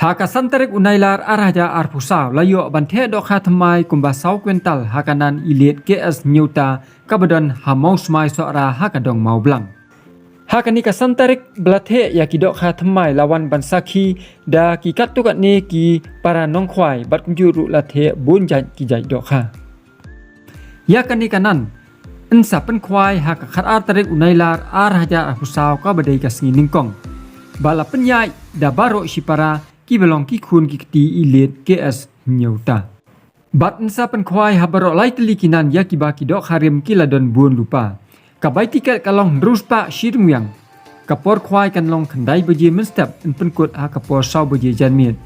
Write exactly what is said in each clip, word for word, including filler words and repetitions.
Ha ka san tarik u Nailar ar hajar arphew saw la ïoh ban theh dohkha thymmai kumba saw kwintal ha ka nan Elite K S Hynñiewta kaba don ha Mawsmai Sohra ha ka dong Mawblang. Ha kane ka san tarik ba la theh ïa ki dohkha thymmai la wan ban sakhi da ki katto katne ki para nongkhwai bad kumjuh ruh la theh bun jait ki jait dohkha. Ïa kane ka nan yn sa pynkhwai ha ka khatar tarik u Nailar ar hajar arphew saw kaba dei ka sngi nyngkong. Ba la pynïaid da baroh shipara kiba long ki khun ki kti Elite K S Hynñiewta. Bad yn sa pynkhwai ha baroh lai tylli ki nan ïa kiba ki dohkha rim ki la don bun lypa. Ka bai tiket ka long hynriew spah shi ryngwiang. Ka por khwai kan long khyndai baje mynstep, yn pynkut ha ka por saw baje janmiet.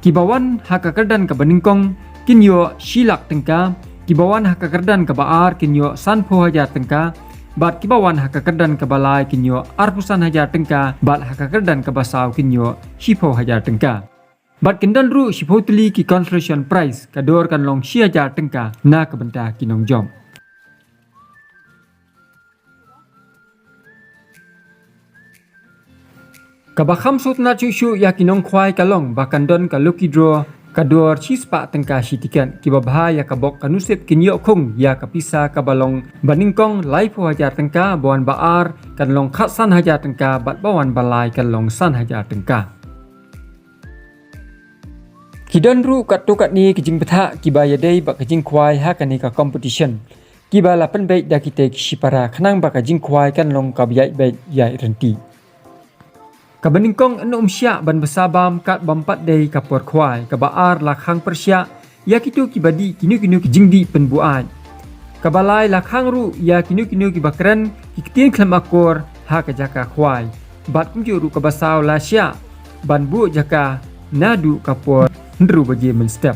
Kiba wan ha ka kyrdan kaba nyngkong kin ïoh shi lak tyngka, kiba wan ha ka kyrdan kaba ar kin ïoh sanphew hajar tyngka, bad kiba wan ha ka kyrdan kaba lai kin ïoh arphew san hajar tyngka, bad ha ka kyrdan kaba saw kin ïoh shiphew hajar tyngka. Bad kin don ruh shiphew tylli ki consolation prize, ka dor kan long shi hajar tyngka na ka bynta ki nongjop. Kaba kham sngewtynnat shuh shuh ïa ki nongkhwai ka long ba kan don ka lucky draw, ka dor shi spah tyngka shi tiket, kiba bha ïa ka bok ka nusip kin ïoh khung ïa ka pisa kaba long ba nyngkong laiphew hajar tyngka, ba wan ba ar kan long khatsan hajar tyngka, bad ba wan ba lai kan long san hajar tyngka. Ki don ruh katto katne ki jingbthah kiba ïadei bad ka jingkhwai ha kane ka competition, kiba la pynbeit da kitei ki shipara khnang ba ka jingkhwai kan long kaba ïaid beit ïaid ryntih. Kaba nyngkong yn ym shah ban bsa bam kat bym pat dei ka por khwai, kaba ar la khang pyrshah ïa kito kiba dih kino kino ki jingdih pynbuaid. Kaba lai la khang ruh ïa kino kino kiba kren ki ktien khlem akor ha ka jaka khwai. Bad kumjuh ruh kaba saw la shah ban buh jaka naduh ka por hynriew baje mynstep.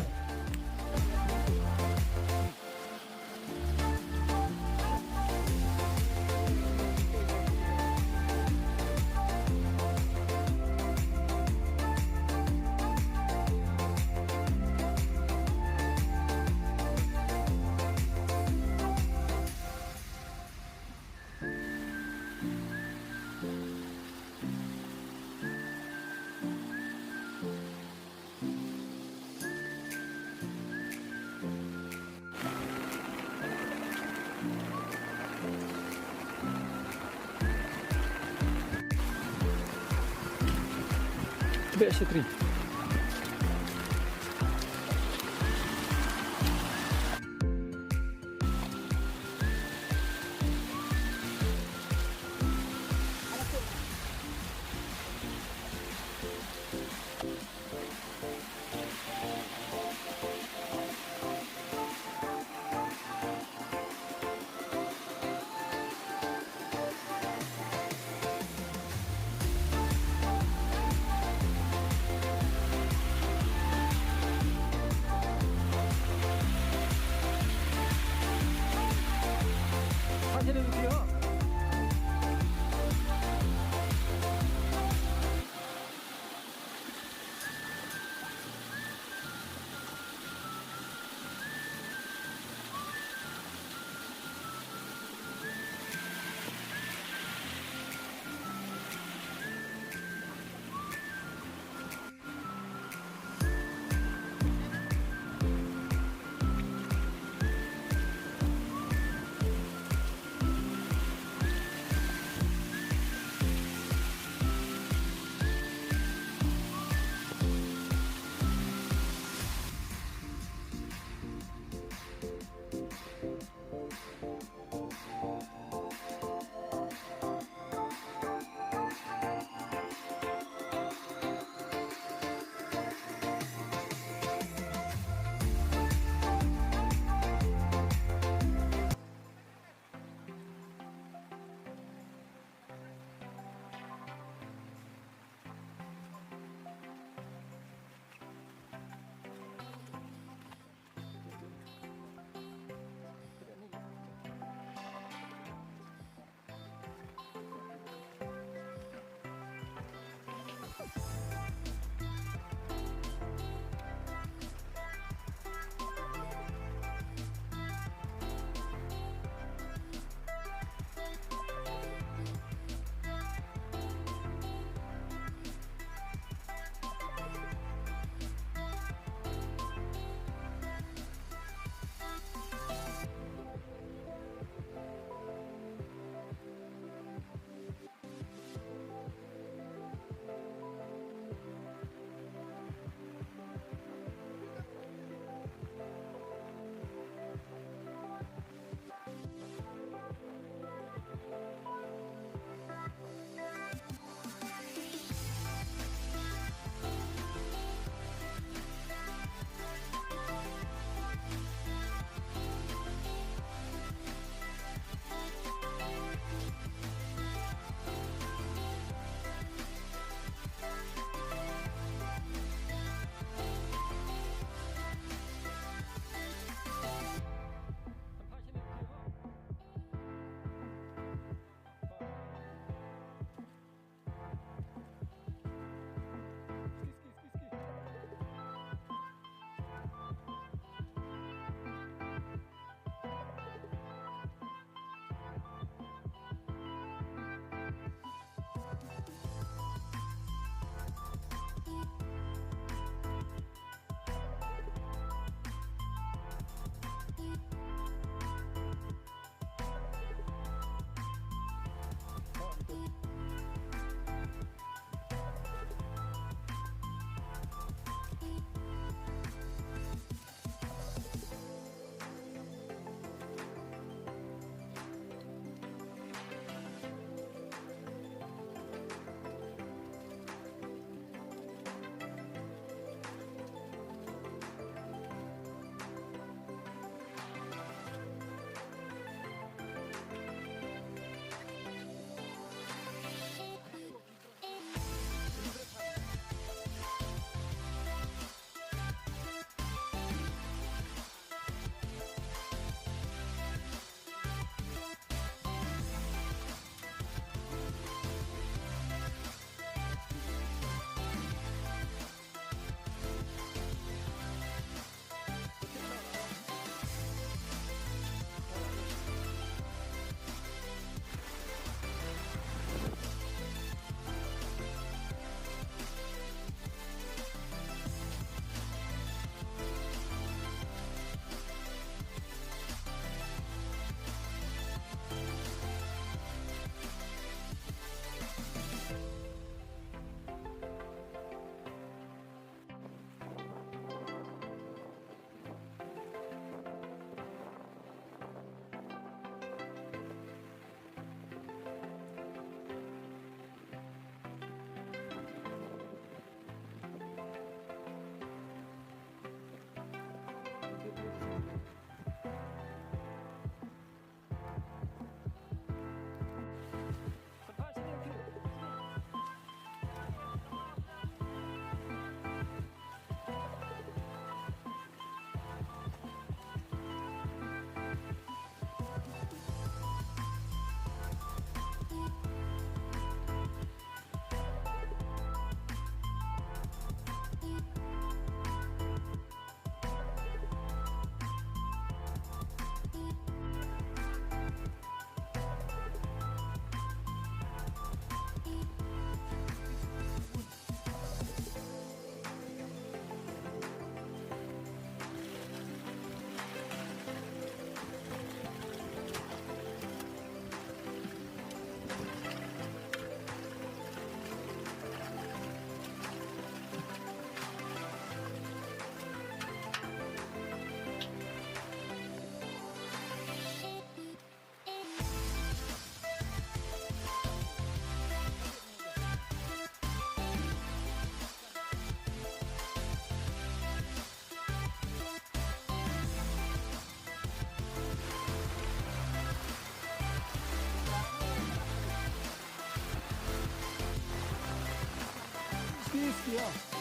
Kiss, yeah.